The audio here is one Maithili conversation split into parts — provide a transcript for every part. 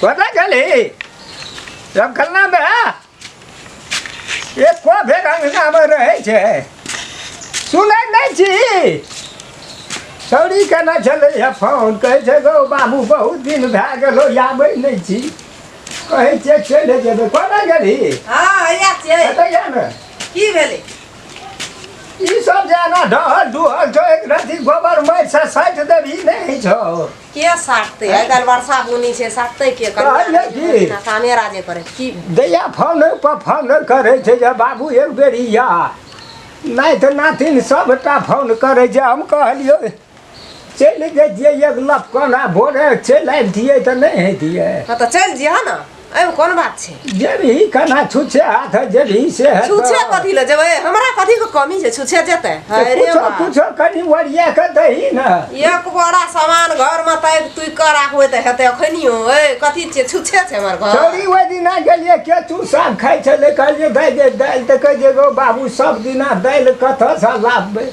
कतऽ गेलही रमखलनामे एको बेर अङ्गनामे रहै छै सुनै नहि छी छौड़ी केना छलै हे फोन कहै छै गौ बाबू बहुत दिन भए गेलो आबै नहि छी कहै छियै चलि जेबै कोना गेलही हँ हैया छियै कतऽ जा ने की भेलै ई सब जे एना ढहल डुहल छौ एक रत्ती गोबर माटि से साटि देबही नहि होइ छौ के साटतै आइ काल्हि वर्षा बुनी छै साटतै के कहलियै की? कामे राजे करे की दैया फोन पर फोन करै छै जे बाबू एक बेर या नहि तऽ नातिन सबटा फोन करै छै हम कहलियै चलि जैतियै एक लपकन आ भोरे चलि अबितियै तऽ नहि हेतियै हँ तऽ चलि जइहऽ ने एहिमे कोन बात छै जेबही केना छुच्छे हाथ जेबही से हेतौ। छुछे कथी लए जेबै हमरा कथी के कमी छै छुछे जेतै तऽ अरे कुछो बा। कुछो कनि ओरिया कऽ दही ने एक बोरा सामान घर में ताकि तुकि कऽ राखबै तऽ हेतै अखनियो ए कथी छियै छुछे छै हमर घर छौड़ी ओहि दिना गेलियै केचू साग खाइ छलै कहलियै दाइ गे दालि तऽ कहै छै गौ बाबू सब दिना दालि कतऽसँ लाबबै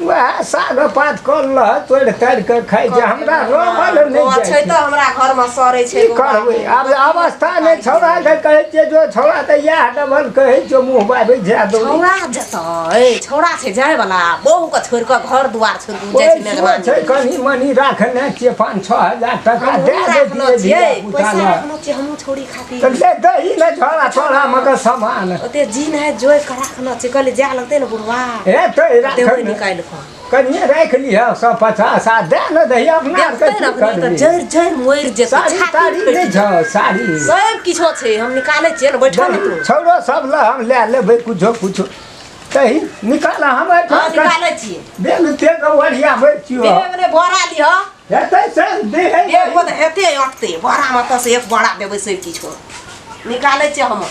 वएह साग पात कल रह तोड़ि ताड़ि कऽ खाइ छै हमरा रहल नहि छै जाइ तऽ हमरा घर में सड़ै की छै गो करबै बाबू। आब अवस्था नहि छौड़ाके कहै छियै जो छौड़ा तऽ इएह डबल कहै छियौ मुँह बाबि जा दौ छौड़ा जेतै छौड़ा छै जाय वाला बहू के छोड़ि कऽ घर दुआर छोड़ि कऽ जाइ छै मेजबानी छै कनि मनि राखने छियै 5-6 हजार टका हमहूँ दए राखने दैतियै छियै धिया पैसा पुता लए राखने छियै हमहूँ छौड़ी खातिर तऽ ले दही ने छौड़ा तोरा मके सामान ओते जी नहि जोड़ि कऽ राखने छियै कहलियै जाय लगतै ने बुढ़वा हे तऽ देबै राख निकालि कऽ कनिए राखि लिह 150 आ दए ने दही अपना आरके देखतै ने की अखनी तऽ करबही जरि जरि मरि जेतै साड़ी छाती ताड़ी फाटि नहि जेतै। छौ साड़ी सब किछो छै हम निकालै छियै ने बैठल ने तू छौड़ो सब लए हम लए लेबै कुछो कुछो तही निकाल हम हँ एहिठाम निकालै छियै बेल तेल ओरियाबै छियौ बेग ने बोरा लिह हेतै से दे बेग मे तऽ हेतै अटतै बोरामे तऽ से एक बोरा देबै सब किछो निकालै छियै हम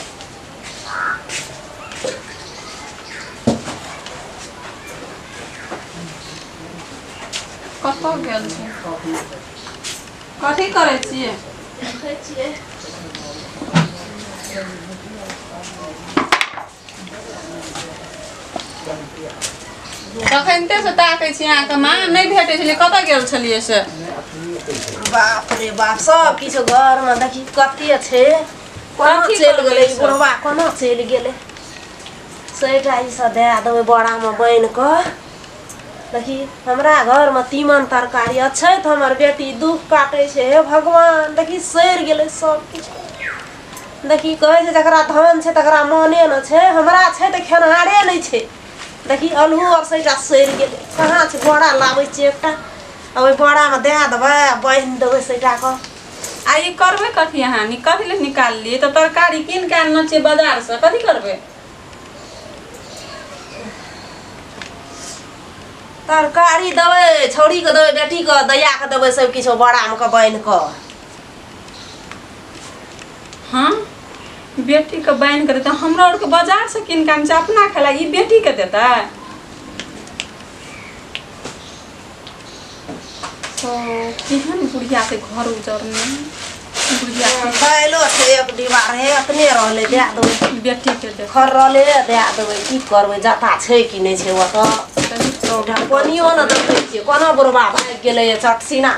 कतऽ गेल छै कथी करै छियै देखै छियै तखनिते से ताकै छी अहाँके माँ नहि भेटै छलै कतऽ गेल छलियै से बाप रे बाप सब किछु घरमे देखी कते छै कोना कथी चलि करबै गेलै ई सब? बुढ़वा कोना चलि गेलै सैटा ई सब दए देबै बोरामे बान्हि कऽ देखी हमरा घरमे तीमन तरकारी अछैत हमर बेटी दुख काटै छै हे भगवान देखी सड़ि गेलै सब किछु देखी कहै छै जकरा धन छै तकरा माने ने छै हमरा छै तऽ खेनहारे नहि छै देखी अल्हू आर सबटा सड़ि गेलै कहाँ छै बोरा लाबै छियै एकटा आ ओहि बोरामे दए देबै आ बान्हि देबै सबटाके आ ई करबै कथी अहाँ कथी लए निकाललियै तऽ तरकारी कीन कऽ आनने छियै बाजारसँ कथी करबै तरकारी देबै छौड़ीके देबै बेटीके दैयाके देबै सब किछु बोरामे कऽ बान्हि कऽ हँ बेटीके बान्हि कऽ देतै हमरा आरके बाजारसँ कीन कऽ आनै छै अपना खाय लए ई बेटीके देतै ओ केहन बुढ़िया छै घर उजरने बुढ़िया के दाइलो छै एक डिब्बा रहै अपने रहलै दए देबै बेटीके दे खर रहलै दए देबै की करबै जाता छै कि नहि छै ओतऽ ढकनियो ने देखै छियै कोना बुढ़बा भागि गेलै चटसीना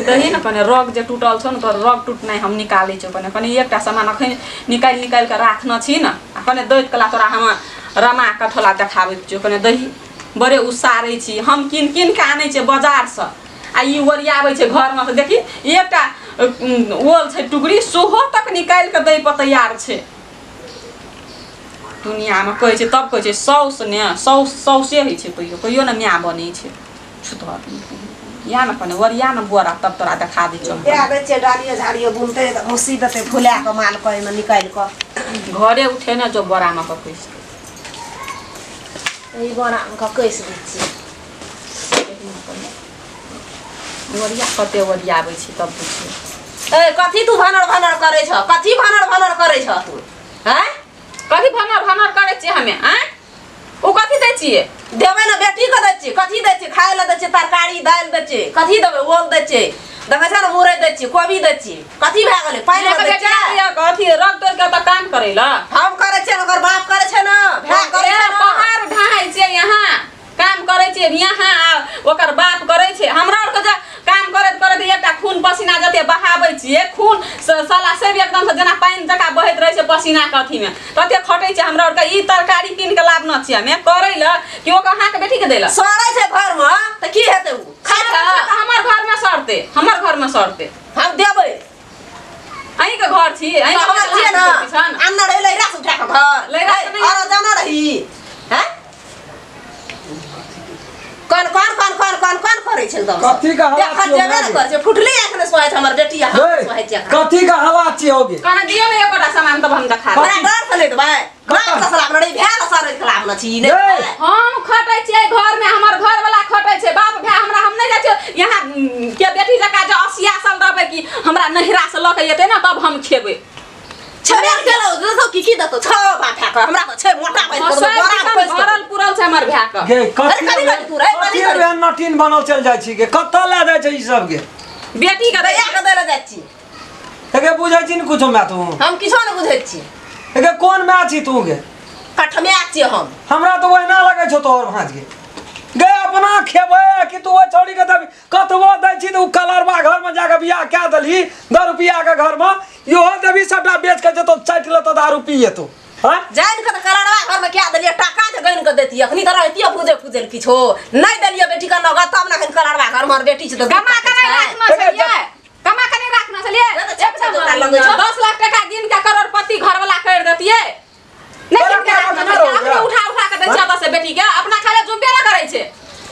दही ने कने रग जे टूटल छौ ने तोहर रग टूटनाइ हम निकालै छियौ कने कने एकटा सामान अखन निकालि निकालि कऽ राखने छी ने आ कने दैत कला तोरा हम रमा कठोला देखाबै छियौ कने दही बड़े उसारै छी हम कीन कीन कऽ आनै छियै बाजारसँ आ ई ओरियाबै छै घरमे से देखी एकटा ओल छै टुकड़ी सेहो तक निकालि कऽ दै पर तैयार छै दुनिआमे कहै छै तब कहै छै साउस ने साउस साउसे होइ छै कहियो कहियो ने माय बनै छै छुतहर या ने कने ओरिया ने बोरा तब तोरा देखा दै छियौ दए दै छियै डालियो झाड़ियो बुनतै तऽ भूसी देतै फुला कऽ मालके ओहिमे निकालि कऽ घरे उठे ने जो बोरामे कऽ पैस एहि बोरामे कऽ कसि दै छियै ओरिया कते ओरियाबै छी तब बुझियौ ए कथी तू भनर भनर करै छह कथी भनर भनर करै छह तू हैं कथी भनर भनर करै छियै हमे आँय ओ कथी दै छियै देबै ने बेटीके दै छियै कथी दै छियै खाय लए दै छियै तरकारी दालि दै छियै कथी देबै ओल दै छियै देखै छै ने मुरइ दै छियै कोबी दै छियै कथी भए गेलै पानि अहाँके दै बेटी छियै आबैया कथी रग तोड़ि कऽ तऽ काम करै लए हम करै छियै ने ओकर बाप करै छै ने भाय करै छै ने पहाड़ ढाहै छियै यहाँ काम करै छियै यहाँ आ ओकर बाप करै छै हमरा आरके जे काम करैत करैत एकटा खून पसीना जते बहाबै छियै छियै खून साला से भी एकदम से जेना पानि जकाँ बहैत रहै छै पसीना के अथी में तते खटै छै हमरा आरके ई तरकारी कीन के लाभ न छियै हमे करै लए कि ओकर अहाँके बेटी के दै लए सड़ै छै घरमे तऽ की हेतै उ खाइ सड़ै छै तऽ हमर घर में सड़तै हमर घर में सड़तै हम देबै अहीं के घर छी अहीं के हमर छियै ने पिछन आनने रहै लैरा से उठा कऽ घर लैरा से नहि- और जाना रही हैं कौन कौन कौन कौन कौन कौन करै छै एकदम कथी के हवा देखत छियौ जेबे ने माय करै छै फुटले आँख ने सोहै छै हमर बेटी आ हम गे? सोहै छै एखन। कथी के हवा छियै होगे कहने दियौ ने एकोटा सामान तब हम देखा देब। हमरा डर से नहि देबै बाप से सलाम रही भेल सर खिलाफ न छी नहि गे। देबै। हम खटै छियै घर में हमर घर वाला खटै छै बाप भाय हमरा हम नहि जाइ छियै यहाँ के बेटी जकाँ जे असिया साल रहबै कि हमरा नहिरा से लऽ के एतै ने तब हम खेबै छेबे ने केलौ देतौ की की देतौ छौ बाप के हमरा तऽ छै मोटा बैठ हाँ, कऽ सब बड़ा एकदम पैस भरल पुरल छै हमर भाय के गे अरे कथी कथी करी तू रे, कथी कथी करी? एहन नटीन बनल चल जाइ छी गे कतऽ लए जाइ छै ई सब गे बेटी के दैया के दै लए जाइ छी एगे बुझै छी ने कुछो माय तू हम किछो नहि बुझै छी एगे कोन माय छी तू गे कठमिया छियै हम हमरा तऽ ओहिना लगै छौ तोहर भाँज गे गे अपना खेबै कि तू ओहि छौड़ी के देबही कतबो दै छी तऽ ओ कलरबा घरमे जाके बियाह कए देलही दस रुपैआके घरमे इहो देबही सबटा बेच के जेतौ चाटि लेतौ दारू पी जेतौ हँ जानि कऽ तऽ कलरवा घरमे कए देलियै टाका जे गनि कऽ दैतियै अखनी तऽ रहितियै फूजे फूजे किछो नहि देलियै बेटीके नगद तब ने अखन कलरवा घरमे हमर बेटी छै तऽ कमा के नहि राखना एगे छलियै कमा के नहि राखना छलियै नहि तऽ छेक छेक ओकरा लगै छौ। 10 लाख टका गिन के करोड़पति घर वाला कर देतियै नहि तोरा गिन के क्या राखना रखना छलियै रहौ अपने गे? उठा उठा के दै छै ओतऽ से बेटी के अपना खाली जुम्बे ना करै छै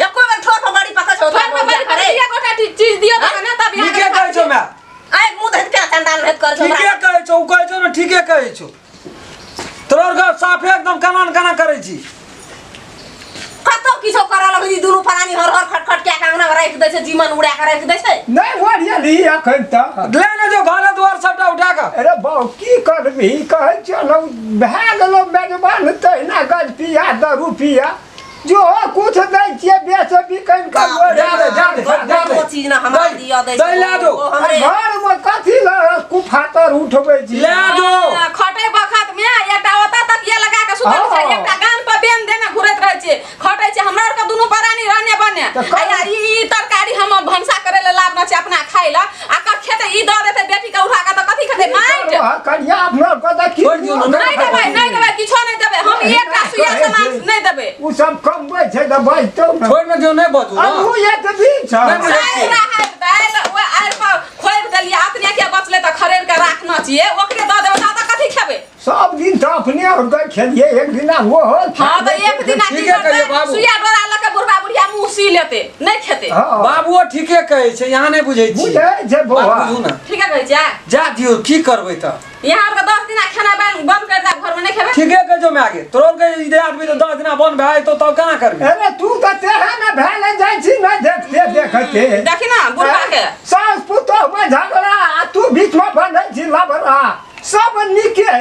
एको बेर ठोर पर बड़ी पकड़ छौ घर में बड़ी बड़ी एक गोटा चीज दियौ तऽ ने तब ठीके कहै छौ माय आइ मुँह धरि के चंडाल भेद कर छौ ठीके हमरा कहै छौ ओ कहै छौ ने ठीके कहै छौ तोहर गप साफे एकदम केना ने केना करै छी कतौ किछो करऽ लगली दुनू प्राणी हर हर खट खट कए के अंगना मे राखि दै छै जीवन उड़ा के राखि दै छै नहि ओरियली एखन तक ले ने जो घरे दुआर सबटा उठा कऽ अरे बाउ की करबही कहै छियौ ने भए गेलौ मेजबान तहिना गज पिया दारू पिया जो कुछ दै छियै बेच बिकन कऽ जा दे जा दे जा दे ओ चीज ने हमरा दै- दिअ दै दै लए दो। ओ हमरे घरमे कथी लए कुफातर उठबै छी ले जो खटै बखत में एकटा ओतऽ तकिया लगा के सुतल छै हँ। एकटा गान पर बेन देने घुरैत रहै छै खटै छै हमरा आरके दुनू प्राणी रहने बने तऽ आ यार ई ई तरकारी हम भनसा करे ले लाभ न छै अपना खाइ ला आ कब खेतै ई दऽ देतै बेटी के उठा के तऽ कथी खेतै माटि कनिया अपना कऽ की छोड़ि दियौ ने, नहि देबै नहि देबै किछो नहि देबै हम एकटा सुइया सामान नहि देबै ओ सब कमबै छै तऽ बजतौ ने छोड़ि ने दियौ नहि बजू ने। अबू एतबी छै नहि बुझै साइड राहैत दालि ओहि आड़ि पर खोपि देलियै अपने के बचलै तऽ खड़ेर के राखना छियै ओकरे दऽ देबै तऽ कथी खेबै सब दिन तऽ अपने आओर गए खेलियै एक दिना ओहो हाँ तऽ एक दिना की ठीके करतै कहियौ बाबू। सुइया डोरा लऽ के बुढ़बा बुढ़िया मुँह सी लेतै नहि खेतै हँ बाबुओ ठीके कहै छै यहाँ नहि बुझै छी बुझै छै बौआ बात बुझू ने ठीके कहै छियै जा दियौ की करबै तऽ यहाँ आरके 10 दिना खाना बंद बंद कर देब घरमे नहि खेबै ठीके कहै छौ माय गे तोरो के ई आदमी तऽ 10 दिना बंद भए जेतौ तब केना करबी अरे तू तऽ तेहन ने भेल जाइ छी ने देखते देखते देखी ना बुढ़बा के सास पुतोह में झगड़ा आ तू बीच में बंधै छी लबड़ा सब नीके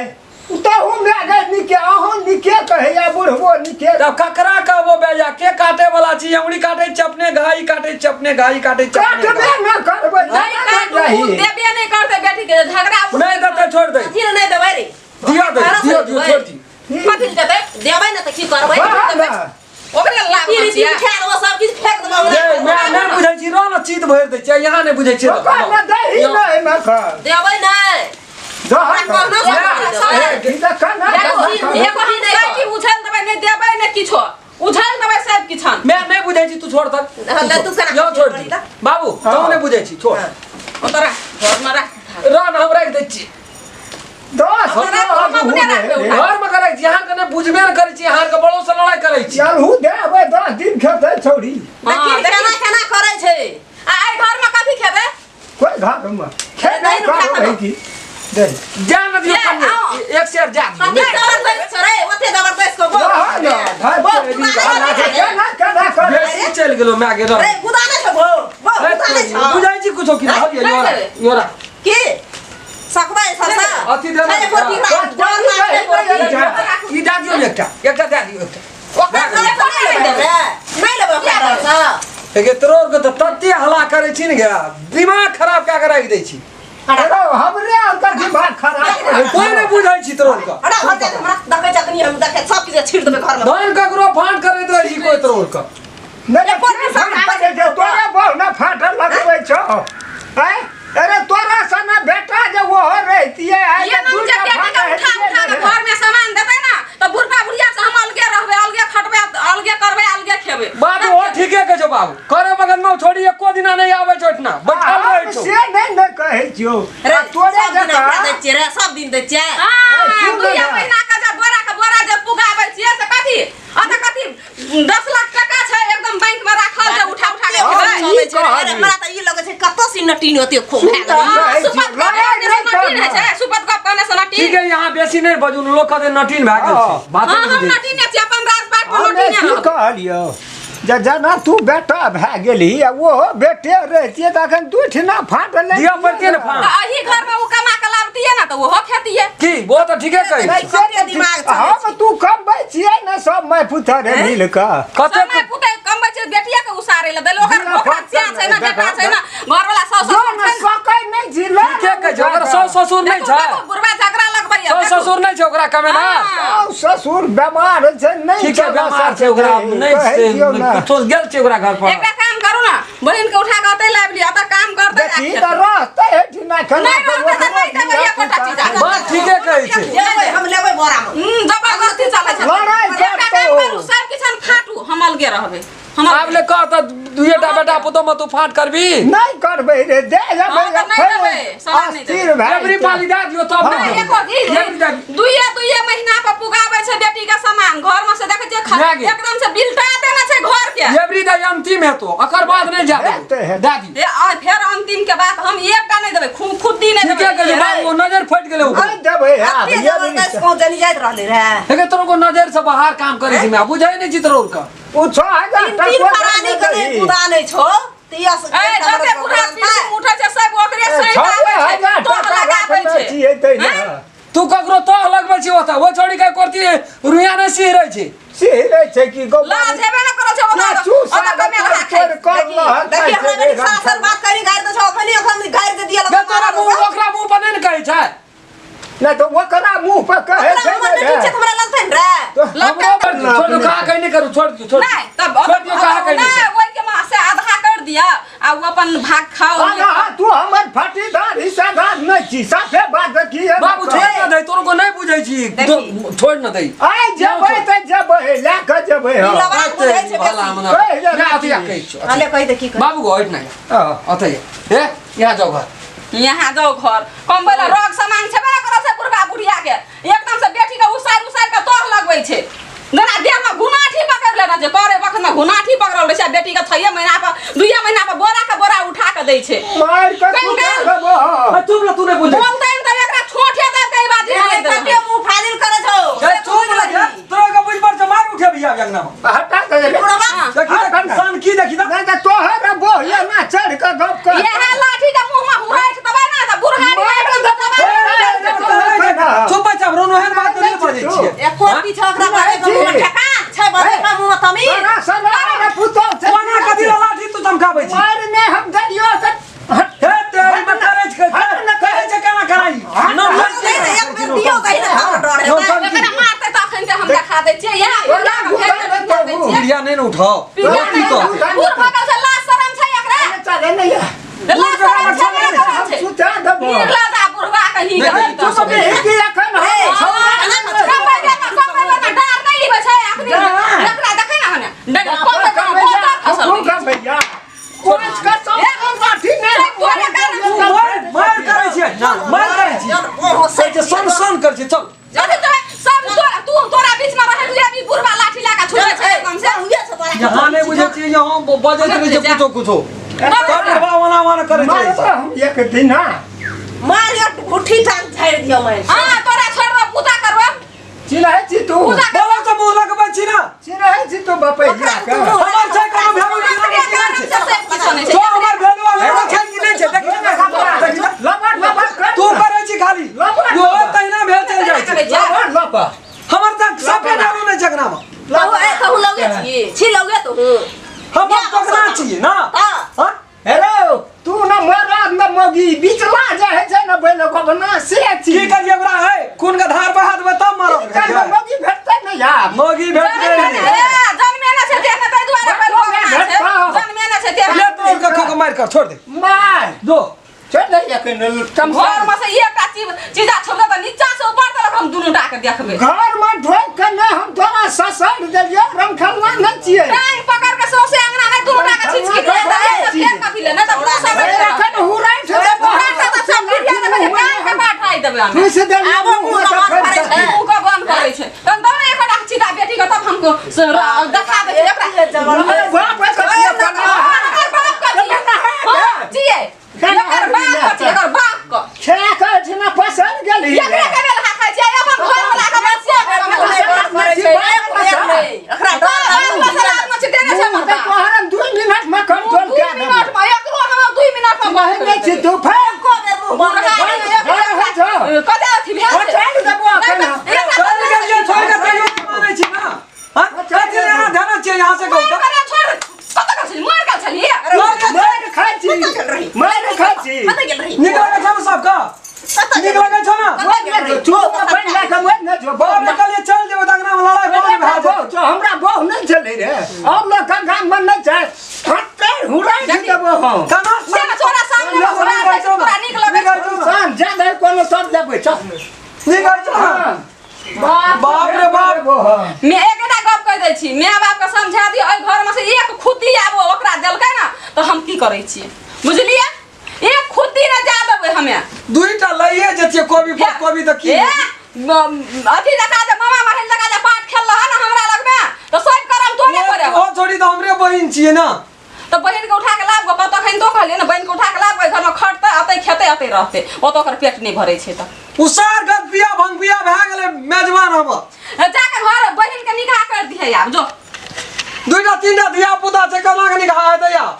तहू में गए नीके अहूँ नीके कहैया बुढ़बो नीके तब ककरा कहबो बेजा के काटे वाला छी अंगुरी काटे छी अपने घाई काटे छी अपने घाई काटे छी अपने काटबे घाई। न करबै नहि काटू जाही देबे नहि करतै बेटी के झगड़ा नहि देतै छोड़ि दे अथी नहि देबै रे दिअ दे दिअ दिअ छोड़ि दी कथी लए देतै देबै ने तऽ की करबै वाह ने। ओकरे लाभ ई रीति छियै उठा देबो सब किछु फेंक देबो गे मैं नहि बुझै छी रह ने चीत भरि दै छियै यहाँ नहि बुझै छियै ओकर ने दही नहि ने कर देबै नहि दही हमरा कहना ए, ई तऽ केना एगो एगो हम सैटी उछालि देबै नहि देबै नहि किछो उछालि देबै सब किछन मैं नहि बुझै छी तू छोड़ तक हाँ, ले तू केना यौ छोड़ दी बाबू हाँ। तू नहि बुझै छी छोड़ ओतऽ राख घरमे राख रह ने हम राखि दै छी 10 हम अपने राखबै उठा। घरमे करै छी अहाँके नहि बुझबे नहि करै छी अहाँके बड़ो से लड़ाइ करै छी चलू देबै 10 दिन खेतै छौड़ी हाँ, देखी देखी। केना केना करै छै आ एहि घरमे कथी खेबै कोइ घरमे खेबै नहीं उठा करबै की दे जा ने दियौ ले, कनिये। आओ। एक शेर जा दियौ कते जबरदस्त छै रे ओते जबरदस्त को बोल रह ने भाइ बोल, तू आरे केना केना केना करै बेसी चलि गेलो माय गे रह रे गुदा नहि छौ बो गुदा नहि छौ बुझै छी कुछो की रहलियै नहि योरा देबै। योरा की सकबै सरसा अथी देबै। छै एको टीका, डर लागै एको टीका। ई दए दियौ ने एकटा एकटा दए दियौ एकटा ओकर डर से नहि लेबै रे नहि लेबै ओकर डर से हे गे तोरो के तऽ तते हल्ला करै छी ने गे दिमाग खराब कए के राखि दै छी अरे हमरे अंदर दिमाग खराब करै कोइ नहि बुझै छी तोरो के अरे हट जा हमरा देखै छै अखनी हम देखै सब किछु छीट देबै घरमे धन ककरो फाँट करैत रहै छी कोइ तोरो के नहि एको दिन फाट फाटल करै छै तोरे बहु ने फाटल लगबै छौ आँय अरे तोरा सना बेटा जे ओहो रहितियै आइ ये तऽ ना दूटा जे बेटी के फाँट उठा हेतियै उठा के ने। घर में सामान देतै ना तऽ बुढ़बा बुढ़िया से हम अलगे रहबै, अलगे खटबै, अलगे करबै, अलगे खेबै। बाबू ओ ठीके कहै छौ बाबू करे मगर नौ छोड़ी एको दिना नहि आबै छौ एहिठिना बैठल हम रहै छौ से नहि ने कहै छियौ रे आ तोरे सब दिन जकाँ हमरा दै छियै रे सब दिन दै छियै हाँ, सुन दुइया ने। महीना के जे बोरा के बोरा जे पुगाबै छियै से कथी? अतऽ कथी 10 लाख टका छै एकदम बैंक में राखल जे उठा उठा के हाँ, खेबै। ई चलै छै रे, कहलियै। हमरा तऽ ई लगै छै कतऽ से नटीन ओते खूब भए सुन गेलै तऽ। हाँ, सुपत गप लड़ाइ कहने से नहि नटीन होइ करना। छै, सुपत गप कहने से नटीन। ठीक है यहाँ बेसी नहि बजू लोक कहते नटीन भए गेल छै बात हाँ, नहि हम बुझै नटीने छियै, अपन राजपाट पर हमे नटीने की रहब। कहलियौ जे जेना तू बेटा भए गेलही आ ओहो बेटे रहितियै तऽ अखन दू ठिना फाँट ले दिअ पड़तियै ने फाँट। तऽ एहि घर में ओ कमा के लाबतियै ने तऽ ओहो खेतियै। की वो तऽ ठीके कहै नहि, छै से तऽ दिमाग ठीक। चलै हम तू कमबै छियै ने सब माय पुतरे मिल कऽ कतेक समय पुतै कमबै छै बेटिया के उसारे लए देल ओकर दिअ ओकरा फाँट चैन छै ने देखो, बेटा छै ने घरवाला सास जो ससुर ने छै ने। सकै नहि छी ले ठीके कहै छै ओकरा साउस ससुर नहि देखो, छै देखो, बुढ़वा झगड़ा लगबैया साउस देखो। ससुर नहि छै ओकरा कमेनार हाँ। ससुर बेमार छै नहि ठीक है चला बेमार छै ओकरा सकै, नहि कहै छै छियौ ने। कुछो गेल छै ओकरा घर पर एकटा काम करू ना बहिन के उठा के ओतै लाबि लिअ ओतऽ काम करतै देखी तऽ रहतै एहिठिना खाना नहि रहतै तऽ नहि देबै एकोटा चीज अहाँ। बात ठीके कहै छै लेबै हम लेबै बोरामे जबरदस्ती चलै छै लड़ाइ एकटा काम करतौ। करू सब किछु फाटू हम अलगे रहबै हम आब ले कह तऽ दुइएटा बेटा पुतोह मे तू फाँट करबी नहि करबै रे दे जेबै हँ, तऽ नहि देबै, सलाह नहि देबै। अस्थिर भए एवरी जेतै। पाली दए दियौ तब हँ। ने नहि, एको एवरी दए दियौ। दुइये दुइये महीना पर पुगाबै छै बेटी के सामान घर में से देखै छियै लए गेल। एकदम से बिलटा देने छै घर के एवरी दए अंतिम हेतो अकर बाद नहि जा हेतै, देबौ हेतै। दए दियौ ए, आ फेर अंतिम के बात हम एकटा नहि देबै खुद्दी नहि ठीके देबै कहै छै बाबू नजर फटि गेलै ओकर नहि देबै आब एते ये जबरदस्त पहुँचनी जाइत रहलै रे हे तोरो को नजर से बाहर काम करै छी मैं बुझै नहि छी तोरो के ओ 6000 तीन तीन प्राणी के नहि कुदा नहि छौ तऽ ई अस- ए एकटा जते मरद बुढ़ा भगवान पीछे उठै छै सब ओकरे सहित छओ आबै छै हजार तोह टका लगाबै राखने छै छियै तै ने हैं? तू ककरो तोह लगबै छी ओतऽ ओ छोड़ी के करती रुइया नहि सिहरै छै सिहरै छै कि गौ लाज हेबे ने करै छै ओतऽ ना चूस ओतऽ कमे रहा खाइ तोड़ कर लहर देखी हमरा बेटी सासर बात करी गारि दै छौ अखनी अखन गारि दे दिया बे तोरा मुँह ओकरा मुँह पर नहि ने कहै छै नहि तऽ ओकरा मुँह पर कहै ओकरा छै हमर ने बेटी छै तऽ हमरा लगतै ने रे हमरो पर छोड़ दियौ कहा कहीं नहि करू छोड़ दियौ छोड़ नहि तब छोड़ दियौ कहा कहीं नहि नहि ओहि के माँ से आधा कर दिया आ ओ अपन भाग खाओ आगा तू हमर फटीदार हिस्सेदार नहि छी साफे बात की है बाबू छोड़ न दे तोरो को नहीं बुझै छी देखी। छोड़ न दे आइ जेबै तऽ जेबै लए कऽ जेबै हम ई लबड़ा बुझै छै बेसी। कहि दे ना अथी कहै छियौ हले कहि दे की कहि बाबू गो हट ना हँ। अथी हे यहाँ जाओ घर यहाँ जाओ घर कम पहिले रोग सामान छेबे ने करै छै बुढ़बा बुढ़िया के एकदम से बेटी के उसार उसार के तोह लगबै छै जेना देह में घुनाठी पकड़ लेना छै करे वक्त में घुनाठी पकड़ल रहै छै आ बेटी के छये महीना पर दुइये महीना पर बोरा के बोरा उठा के दै छै मारि कऽ कंगाल। सुता देबो हम। ए, चुप रह तू नहीं बुझै बोलतै ने तऽ एकरा छोटे दे कई बाजी ए, नहीं कते मुँह फाजिल करै छौ ए, चुप रह रे, तोरा के बुझ पर से मार उठे भैया अंगना में हटा दे रे। बुढ़वा देखी हट त सन की देखी त नहि तऽ तोहर बोहिया ना चढ़ कऽ गप कर इएह लाठी के मुंह में हुराइट देबै ना तऽ बुढ़ारी एकदम से दबाइ देबै। चुप बच्चा रोनो एहन बात नहीं बजै छियै एको पीछा ओकरा बारे के मुँह में ठेकान छै बजे का मुँह में तमीज तोरा सलाह पुतोह छै। कोना कथी ला लाठी तू चमकाबै छी मारि ने हम दरियो से हे तेरी में करै छै कहै छै केना कराई न नहीं नहीं एक बेर दियो कहीं ना हमरा डर है एकरा मारतै तऽ अखन के हम देखा दै छियै इएह बुढ़ा के फेर के देखा दै छियै पीढ़िया नहीं ने उठाओ पीढ़िया की नहि कहतै? बूढ़ भऽ गेल छै लाज शरम छै एकरा चले नहीं है। लाज शरम छै एकरा हम छै सुता देबो निर्लज आ बुढ़वा कहीं नहीं, गेल तू सब की एखन हम छौड़ा कम बेर में डार नहि लिबै छै अखनी एकरा देखै ना हने कम बेर में बहुत खसल हुकुम कर भैया कोच का सब लाठी ने तोरे कारण तू मार मार करै छियै ना मार करै छियै कहै छै सन सन करै छियै चल जदि तो सब तोरा तू तोरा बीच में रहै हुए अभी बुढ़वा लाठी लगा छुए छै एकदम से यहाँ नहीं बुझै छियै यहाँ बजैत रहै छै कुछो कुछो तब बुढ़बा ओना ओना करै छै मारबो हम एक दिन हाँ मार एक घुट्ठी टांग झाड़ि दियो मैं हां तोरा छोड़बो पूजा करबो चिन्है छी तू पूजा बोलो तऽ मुँह लगबै छी ना चिन्है छी तू बपैया के हमर छै कोनो भेलू की नहि छै छै तो हमर भेलू आ भेलू छै कि नहि छै देखी देखी लपट लपट कर तू करै छी खाली लपट यो तहिना भेल चलि जाइ छै लपट लपट हमर तऽ सफे भेलू नहि छै अंगनामे कहू ए कहू लगे छी छी लगे तू हम टोकना छियै ना हां हाँ? हेलो तू न मरद न मौगी बिचला जे है छै न बैल गोबना से छी की करियै ओकरा है खून के धार बहा देबै तब मरब चल मौगी भेटतै न यार मौगी भेट गेल जन्मे न छै देह में ताहि दुआरे बैल गोबना छै जन्मे न छै देह ले तोड़ के खो के मारि कर छोड़ दे मार दो छोड़ दे एखन कम घर में से एकटा चीज चीजा छोड़ तऽ नीचा से ऊपर तक हम दुनू टा के देखबै। घर में ढोक के नहि हम तोरा ससर देलियौ, रमखलवा नहि छियै। टांग पकड़ के सौंसे अंगना में दुनू टा के छिचकी दे दे, फेर कथी ले नहि तऽ तू सब एखन हुराठि देबौ। हुराठि तऽ सब फिरिया देबै, टांग के पाठाइ देबै हम। ठूसि देलियौ। आबो मुँह मुँह के बंद तऽ करै छै। मुँह के बंद करै छै तहन दौ ने एकटा चीजा बेटी के, तब हमको देखा दै छै एकरा। बाप के छियै, कन्या। एकर बाप के छियै। हँ, छियै। एकर बाप के छियै, एकर बाप के। छेड़ा के एहिठिना पसरि गेलही रे। एकरे के बेलहा खाइ छियै, अपन घर वाला के बच्चे के मुँह नहि बंद करै छै, एक बेर नहि। एकरा डर लागल छै। देने छै हमर तऽ बाप। तोहर हम 2 मिनट मे कंट्रोल दू कए देबौ। मिनट मे एकरो हम 2 मिनट मे बंद नहि नहि छी करि तू फेर एको बेर मुँह बंद नहि करै छै। घर होइ छौ। देबै। कते अथी भेल छै? छोड़ि देबौ एखन हम। चल गेलियै, छोड़ि के तैयो नहि मानै छी ना। हाँ? कथी लए एना धेने छियै यहाँ से कहू मारि तऽ? करै छोड़, कतऽ गेल छली? मारि गेल छली? मारि खाइ छी, मारि खाइ छी। कतऽ गेल रही? नीक लगै छौ ने सबके? कतऽ नीक लगै छौ ने? कतऽ गेल रही? चुप बनि जा के मरि नहि जो। बाप रे, कहलियै चलि जेबै तऽ अंगनामे लड़ाइ बड़ भए जेतै। बहु जो, हमरा बहु नहि छलै रे। हम लोग के गाम मे नहि छै, फट्टे हुराठि देबो हम। केना से तोरा सामने मे घुरा दै छै, तोरा नीक लगै छौ? साँझ जा दे कोनो सब लेबै, चल। नीक लगै छौ ने? बाप रे बाप। मैं एकटा गप कहि दै छी, माय बापके समझा दियौ, एहि घरमे से एक खुद्दी आब ओकरा देलकै ने तऽ हम की करै छियै बुझलियै? एक खुद्दी ने जा देबै हमे। दुईटा लइए जेतियै कोबी पर कोबी तऽ की। ए, अथी जका जे मामा महल जका जे पाठ खेल रहा ने हमरा लगमे तऽ सब करम तोरे करे। ओ छोड़ी तऽ हमरे बहिन छियै ने। तऽ बहिन के उठा के लाब गो, तखन तो कहलियै ने बहिन के उठा के लाब गो, घरमे खटतै अतै खेतै अतै रहतै, ओतऽ ओकर पेट नहि भरै छै तऽ। उसार गद पिया भंग पिया भए गेलै मेजबान हमर। जाके घर बहिन के निकाह कर दिहे आब जो। दुईटा तीनटा धिया पुता छै, केना के निकाह हेतै आब?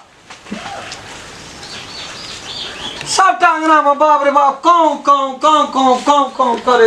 सबटा अंगना में बाप रे बाप काँव काँव काँव काँव काँव काँव करे।